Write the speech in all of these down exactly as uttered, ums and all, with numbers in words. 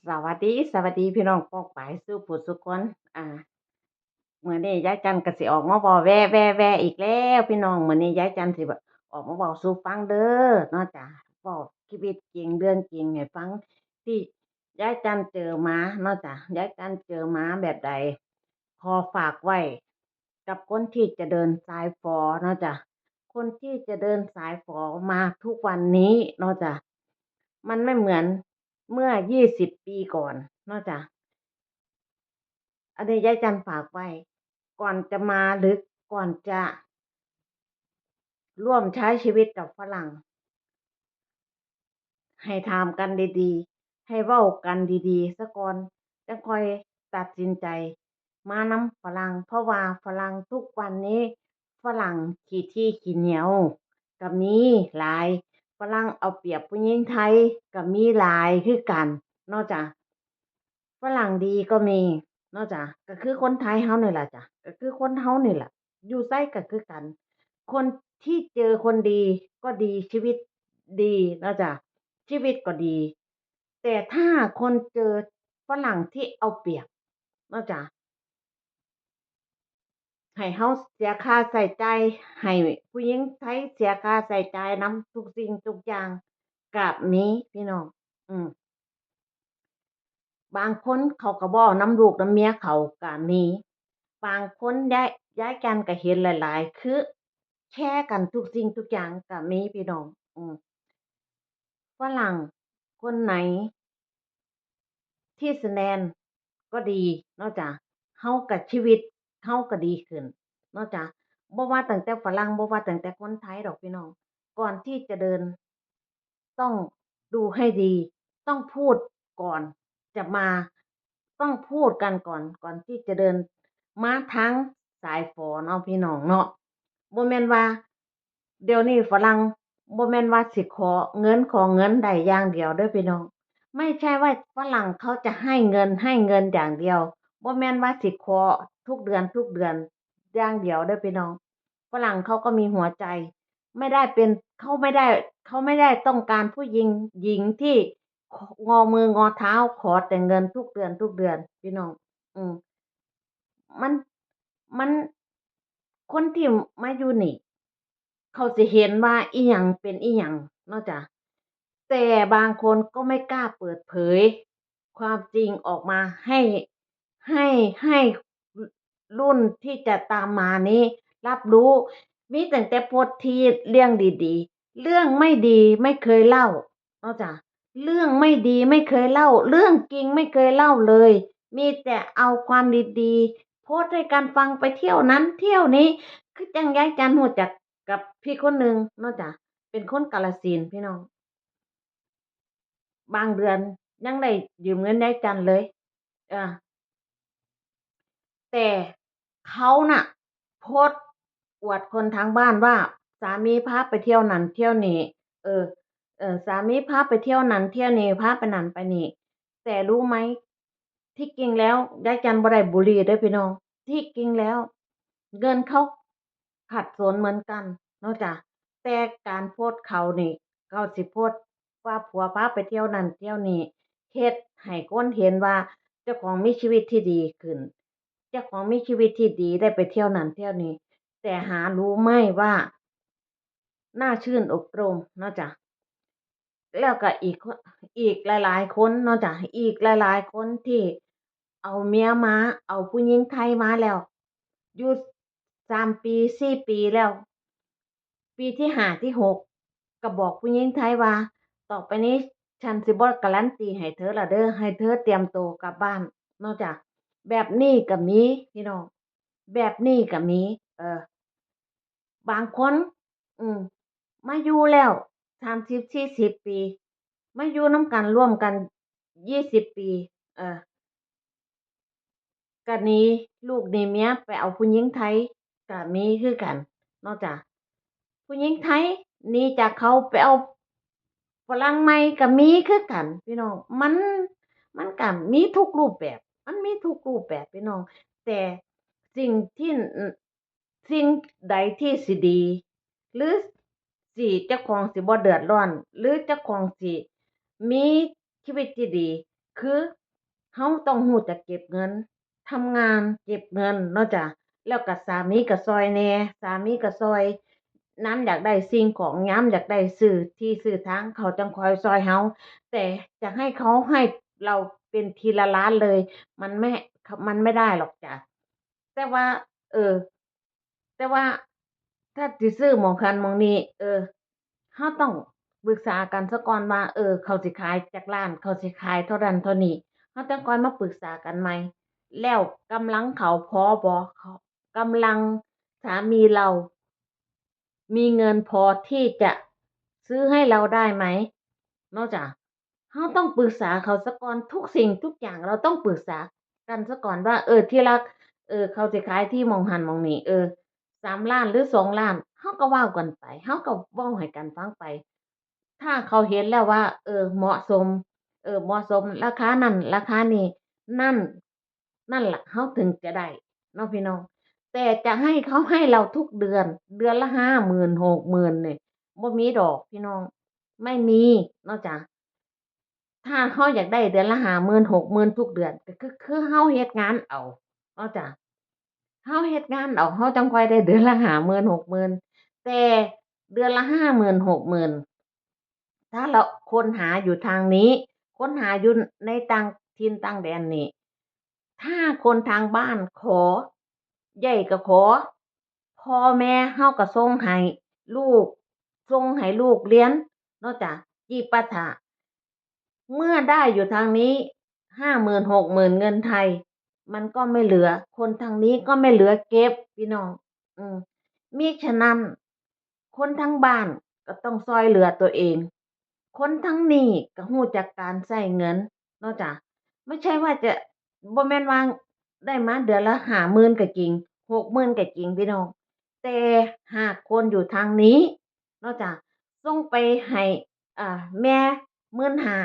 สวัสดี สวัสดีพี่น้องป้องปายสู่ผู้สู่คน อ่า มื้อนี้ยายจันก็สิออกมาเว้าแว่ๆๆอีกแล้วพี่น้อง มื้อนี้ยายจันสิออกมาเว้าสู่ฟังเด้อเนาะจ้ะ เว้าชีวิตจริงเรื่องจริงให้ฟัง ที่ยายจันเจอมาเนาะจ้ะ ยายจันเจอมาแบบใด ขอฝากไว้กับคนที่จะเดินสายฝอเนาะจ้ะ คนที่จะเดินสายฝอมาทุกวันนี้เนาะจ้ะ มันไม่เหมือนเมื่อ ยี่สิบ ปีก่อนเนาะจ้ะ อันนี้ยายจันฝากไว้ ก่อนจะมาหรือก่อนจะร่วมใช้ชีวิตกับฝรั่ง ให้ถามกันดีๆ ให้เว้ากันดีๆ ซะก่อน จั่งค่อยตัดสินใจมานำฝรั่ง เพราะว่าฝรั่งทุกวันนี้ ฝรั่งขี้ถี่ขี้เหนียวก็มีหลาย ฝรั่งเอาเปรียบผู้หญิงไทยก็มีหลายคือกันเนาะจ้ะ ฝรั่งดีก็มีเนาะจ้ะ ก็คือคนไทยเฮานี่ล่ะจ้ะ ก็คือคนเฮานี่ล่ะ อยู่ไสก็คือกัน คนที่เจอคนดีก็ดี ชีวิตดีเนาะจ้ะ ชีวิตก็ดี แต่ถ้าคนเจอฝรั่งที่เอาเปรียบเนาะจ้ะ ให้เฮาเสียค่าใช้จ่าย ให้ผู้หญิงไทยเสียค่าใช้จ่ายนำทุกสิ่งทุกอย่าง ก็มีพี่น้อง อืม บางคนเขาก็บ่เอานำลูกนำเมียเขาก็มี บางคนยาย ยายจันก็เห็นหลายๆ คือแชร์กันทุกสิ่งทุกอย่างก็มีพี่น้อง อืม ฝรั่งคนไหนที่สแนนก็ดีเนาะจ้ะ เฮาก็ชีวิตเฮาก็ดีขึ้นเนาะจ้ะ บ่ว่าตั้งแต่ฝรั่ง บ่ว่าตั้งแต่คนไทยดอกพี่น้อง ก่อนที่จะเดิน ต้องดูให้ดี ต้องพูดก่อนจะมา ต้องพูดกันก่อน ก่อนที่จะเดินมาทางสายฝอเนาะพี่น้องเนาะ บ่แม่นว่า เดี๋ยวนี้ฝรั่ง บ่แม่นว่าสิขอเงิน ขอเงินได้อย่างเดียวเด้อพี่น้อง ไม่ใช่ว่าฝรั่งเขาจะให้เงิน ให้เงินอย่างเดียว บ่แม่นว่าสิขอทุกเดือน ทุกเดือนอย่างเดียวเด้อพี่น้อง ฝรั่งเขาก็มีหัวใจ ไม่ได้เป็น เขาไม่ได้ เขาไม่ได้ต้องการผู้หญิง หญิงที่งอมืองอเท้าขอแต่เงินทุกเดือน ทุกเดือน พี่น้อง อืม มัน มัน คนที่มาอยู่นี่ เขาสิเห็นว่าอิหยังเป็นอิหยังเนาะจ้ะ แต่บางคนก็ไม่กล้าเปิดเผยความจริงออกมาให้ ให้ ให้รุ่นที่จะตามมานี้รับรู้ มีตั้งแต่โพสต์ที่เรื่องดีๆ เรื่องไม่ดีไม่เคยเล่าเนาะจ้ะ เรื่องไม่ดีไม่เคยเล่า เรื่องจริงไม่เคยเล่าเลย มีแต่เอาความดีๆ โพสต์ให้กันฟัง ไปเที่ยวนั้นเที่ยวนี้ คือจั่งยายจันฮู้จักกับพี่คนหนึ่งเนาะจ้ะ เป็นคนกาฬสินธุ์พี่น้อง บางเดือนยังได้ยืมเงินยายจันเลย เออ แต่เขาน่ะ โพสต์อวดคนทางบ้านว่า สามีพาไปเที่ยวนั่นเที่ยวนี่ เออ เออ สามีพาไปเที่ยวนั่นเที่ยวนี่ พาไปนั่นไปนี่ แต่รู้ไหม ที่จริงแล้วยายจันบ่ได้บูลลีเด้อพี่น้อง ที่จริงแล้ว เงินเขาขัดสนเหมือนกันเนาะจ้ะ แต่การโพสต์เขานี่ เขาสิโพสต์ว่าผัวพาไปเที่ยวนั่นเที่ยวนี่ เฮ็ดให้คนเห็นว่าเจ้าของมีชีวิตที่ดีขึ้น เจ้าของมีชีวิตที่ดี ได้ไปเที่ยวนั่นเที่ยวนี่ แต่หารู้ไหมว่า น่าชื่นอกตรงเนาะจ้ะ แล้วก็อีกคน อีกหลายๆคนเนาะจ้ะ อีกหลายๆคนที่เอาเมียมา เอาผู้หญิงไทยมาแล้ว อยู่สามปี สี่ปีแล้ว ปีที่ห้า ที่หก ก็บอกผู้หญิงไทยว่า ต่อไปนี้ฉันสิบ่การันตีให้เธอละเด้อ ให้เธอเตรียมตัวกลับบ้านเนาะจ้ะ แบบนี้ก็มีพี่น้อง แบบนี้ก็มี เออ บางคน อืม มาอยู่แล้ว สามสิบ สี่สิบ ปี มาอยู่นำกันร่วมกัน ยี่สิบ ปี เออ ก็หนีลูกหนีเมียไปเอาผู้หญิงไทย ก็มีคือกันเนาะจ้ะ ผู้หญิงไทยหนีจากเขาไปเอาฝรั่งใหม่ก็มีคือกันพี่น้อง มัน มันก็มีทุกรูปแบบ มันมีทุกรูปแบบพี่น้อง แต่สิ่งที่ สิ่งใดที่สิดี หรือสิเจ้าของสิบ่เดือดร้อน หรือเจ้าของสิมีชีวิตที่ดี คือเฮาต้องรู้จักเก็บเงิน ทำงานเก็บเงินเนาะจ้ะ แล้วก็สามีก็ซ่อยแหน่ สามีก็ซ่อย ยามอยากได้สิ่งของ ยามอยากได้ซื้อที่ซื้อทาง เขาจั่งค่อยซ่อยเฮา แต่จะให้เขาให้เราเป็นทีละล้านเลย มันไม่ มันไม่ได้หรอกจ้ะ แต่ว่า เออ แต่ว่าถ้าสิซื้อหม้องหั้นหม้องนี้ เออ เฮาต้องปรึกษากันซะก่อนว่า เออ เขาสิขายจักล้าน เขาสิขายเท่านั้นเท่านี้ เฮาจั่งค่อยมาปรึกษากันใหม่ แล้วกำลังเขาพอบ่ เขา กำลังสามีเรา มีเงินพอที่จะซื้อให้เราได้ไหม เนาะจ้ะ เฮาต้องปรึกษาเขาซะก่อน ทุกสิ่งทุกอย่างเราต้องปรึกษากันซะก่อนว่า เออ ที่รัก เออ เขาสิขายที่หม้องหั้นหม้องนี้ เออ สามล้านหรือสองล้าน เฮาก็เว้ากันไป เฮาก็เว้าให้กันฟังไป ถ้าเขาเห็นแล้วว่า เออ เหมาะสม เออ เหมาะสม ราคานั้น ราคานี้ นั่น นั่นล่ะ เฮาถึงจะได้เนาะพี่น้อง แต่จะให้เขาให้เราทุกเดือน เดือนละห้าหมื่น หกหมื่น นี่ บ่มีดอกพี่น้อง ไม่มีเนาะจ้ะ ถ้าเฮาอยากได้เดือนละห้าหมื่น หกหมื่น ทุกเดือน ก็คือ คือเฮาเฮ็ดงานเอาเนาะจ้ะ เฮาเฮ็ดงานเอา เฮาจั่งค่อยได้เดือนละห้าหมื่น หกหมื่น แต่เดือนละห้าหมื่น หกหมื่น ถ้าเราค้นหาอยู่ทางนี้ ค้นหาอยู่ในต่างถิ่นต่างแดนนี่ ถ้าคนทางบ้านขอ ใหญ่ก็ขอ พ่อแม่เฮาก็ส่งให้ลูก ส่งให้ลูกเรียนเนาะจ้ะ จิปาถะ เมื่อได้อยู่ทางนี้ ห้าหมื่น หกหมื่น เงินไทย มันก็ไม่เหลือ คนทางนี้ก็ไม่เหลือเก็บพี่น้อง อืม มิฉะนั้น คนทางบ้านก็ต้องซ่อยเหลือตัวเอง คนทางนี้ก็รู้จักการใช้เงินเนาะจ้ะ ไม่ใช่ว่าจะ บ่แม่นว่าได้มาเดือนละห้าหมื่นก็จริง หกหมื่นก็จริงพี่น้อง แต่หากคนอยู่ทางนี้เนาะจ้ะ ส่งไปให้ อ่า แม่ หมื่นห้า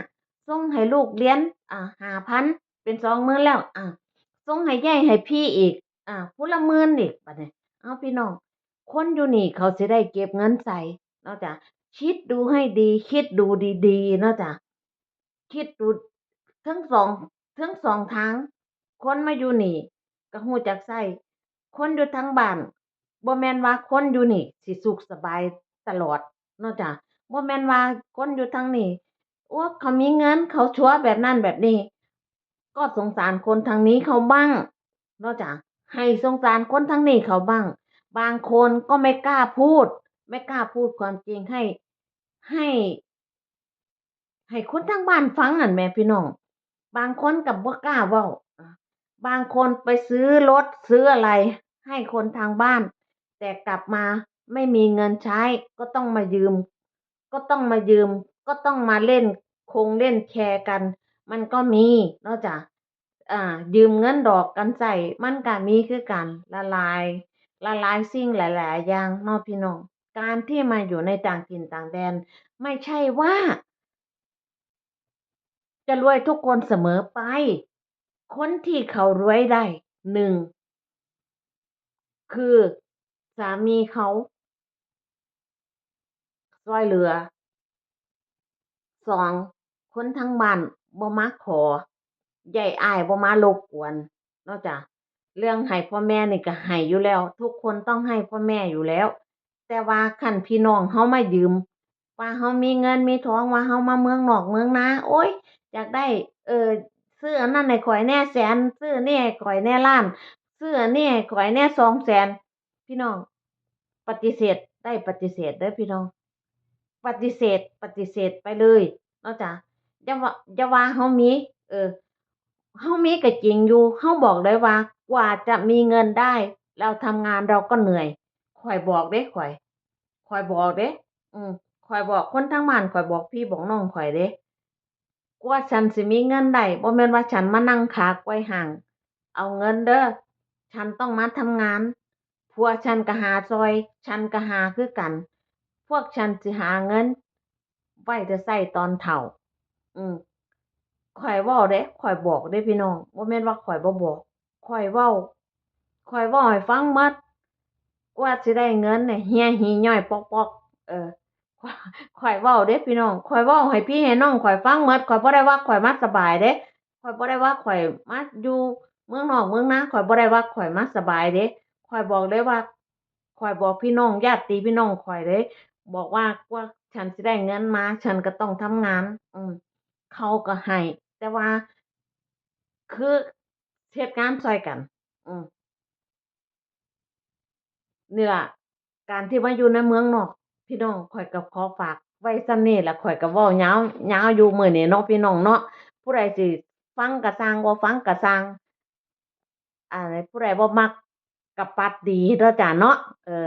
ส่งให้ลูกเรียน อ่า ห้าพัน เป็นสองหมื่นแล้ว อ่า ส่งให้ยายให้พี่อีก อ่า ผู้ละหมื่นอีก บัดนี้ เอาพี่น้อง คนอยู่นี่เขาสิได้เก็บเงินใสเนาะจ้ะ คิดดูให้ดี คิดดูดีๆ เนาะจ้ะ คิดดูทั้งสอง ทั้งสองทาง คนมาอยู่นี่ก็รู้จักใช้ คนอยู่ทางบ้าน บ่แม่นว่าคนอยู่นี่สิสุขสบายตลอดเนาะจ้ะ บ่แม่นว่าคนอยู่ทางนี้ โอ้ เขามีเงิน เขาชัวร์แบบนั้นแบบนี้ ก็สงสารคนทางนี้เขาบ้างเนาะจ้ะ ให้สงสารคนทางนี้เขาบ้าง บางคนก็ไม่กล้าพูด ไม่กล้าพูดความจริงให้ ให้ ให้คนทางบ้านฟังนั่นแหมพี่น้อง บางคนก็บ่กล้าเว้า บางคนไปซื้อรถซื้ออะไรให้คนทางบ้าน แต่กลับมาไม่มีเงินใช้ ก็ต้องมายืม ก็ต้องมายืม ก็ต้องมาเล่นคงเล่นแชร์กัน มันก็มีเนาะจ้ะ อ่า ยืมเงินดอกกันใช้ มันก็มีคือกัน หลายๆ หลายๆ สิ่งหลายๆ อย่างเนาะพี่น้อง การที่มาอยู่ในต่างถิ่นต่างแดน ไม่ใช่ว่า จะรวยทุกคนเสมอไป คนที่เขารวยได้ หนึ่ง คือสามีเขาซ่อยเหลือ สอง คนทางบ้านบ่มาขอ ใหญ่อ้ายบ่มารบกวนเนาะจ้ะ เรื่องให้พ่อแม่นี่ก็ให้อยู่แล้ว ทุกคนต้องให้พ่อแม่อยู่แล้ว แต่ว่าคันพี่น้องเฮามายืม ว่าเฮามีเงินมีทอง ว่าเฮามาเมืองนอกเมืองนา โอ๊ย อยากได้ เอ่อ ซื้ออันนั้นให้ข้อยแหน่แสน ซื้อนี่ให้ข้อยแหน่ล้าน ซื้ออันนี้ให้ข้อยแหน่สองแสน พี่น้อง ปฏิเสธได้ปฏิเสธเด้อพี่น้อง ปฏิเสธ ปฏิเสธไปเลยเนาะจ้ะ อย่าว่า อย่าว่าเฮามี เออ เฮามีก็จริงอยู่ เฮาบอกเลยว่า กว่าจะมีเงินได้ เราทำงานเราก็เหนื่อย ข้อยบอกเด้ ข้อย ข้อยบอกเด้ อืม ข้อยบอกคนทางบ้าน ข้อยบอกพี่บอกน้องข้อยเด้ กว่าฉันสิมีเงินได้ บ่แม่นว่าฉันมานั่งขาไกว่ห้างเอาเงินเด้อ ฉันต้องมาทำงาน ผัวฉันก็หาซ่อย ฉันก็หาคือกัน พวกฉันสิหาเงินไว้แต่ใช้ตอนเฒ่า อืม ข้อยเว้าเด้ ข้อยบอกเด้พี่น้อง บ่แม่นว่าข้อยบ่บอก ข้อยเว้า ข้อยเว้าให้ฟังหมด กว่าสิได้เงินเนี่ย เหี่ยหี่ย่อยปอกๆ เออ ข้อยเว้าเด้พี่น้อง ข้อยเว้าให้พี่ให้น้องข้อยฟังหมด ข้อยบ่ได้ว่าข้อยมาสบายเด้ ข้อยบ่ได้ว่าข้อยมาอยู่เมืองนอกเมืองนา ข้อยบ่ได้ว่าข้อยมาสบายเด้ ข้อยบอกเลยว่า ข้อยบอกพี่น้องญาติพี่น้องข้อยเลย บอกว่า กว่าฉันสิได้เงินมา ฉันก็ต้องทำงาน อืม เขาก็ให้ แต่ว่า คือเฮ็ดงานซ่อยกัน อืม นี่ล่ะ การที่มาอยู่ในเมืองนอก พี่น้อง ข้อยก็ขอฝากไว้ส่ำนี้ล่ะ ข้อยก็เว้ายาวยาวอยู่มื้อนี้เนาะพี่น้องเนาะ ผู้ใดสิฟังก็ซ่าง บ่ฟังก็ซ่าง อ่า ผู้ใดบ่มักก็ปัดดีเด้อจ้าเนาะ เออ